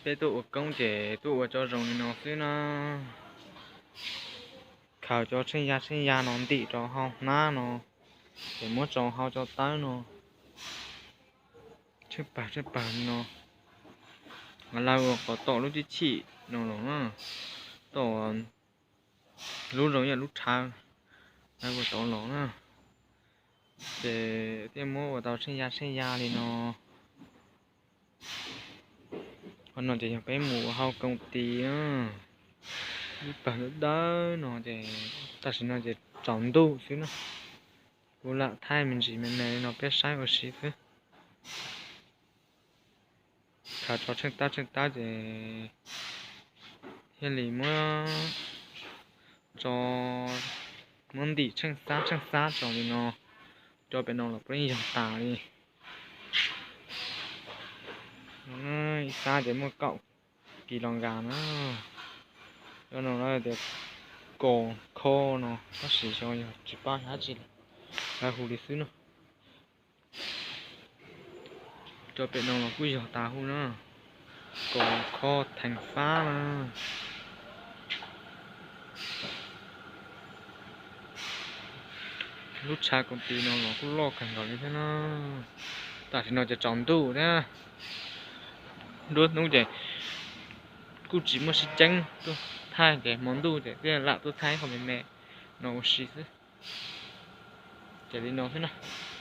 Peb tuaj ua koob ces tuaj ua tso zoo li no xwb na. Khaws cov tsheej ya tsheej ya no ntim rau hauv hnab no, ces muab tso hauv cov tawb no, tsheej pawg tsheej pawg li no. Lawv ua kom tom lub tib chim no los na, tom lub zoo ib yam lub rhawv, lawv ua tod los na. Ces thiaj muab ua tau tsheej ya tsheej ya li no. Qhov no ces yog peb mus ua hauj koom tis na. Ib pawg dawb dawb no ces tam sim no ces tsaus ntuj xwb na. Kuv lam thaij me ntsis me me li no peb saib ua si xwb. Khaws tso tsheej tab tsheej tab ces thiaj li muab tso, muab ntim tsheej xab tsheej xab tso li no. Cov pem no los puav leej yog tas li. Ib xab ces muaj kaum kis los nkas na. Cov no lawv tias kos kho no tab sis xyov yog tsis paub dab tsi li, lawv hu li xwb no. Cov pem no los kuj yog tas hu na, kos kho theem fab na. Lub tshav koom tis no los kuj loj kawg nkaus li thiab na. Tam sim no ces tsaus ntuj thiab, nruab hnub ces kuj tsis muaj sib ceeb tuaj thaij ces hmo ntuj ces thiaj lam tuaj thaij qhov me me no ua si xwb. Ces li no xwb na.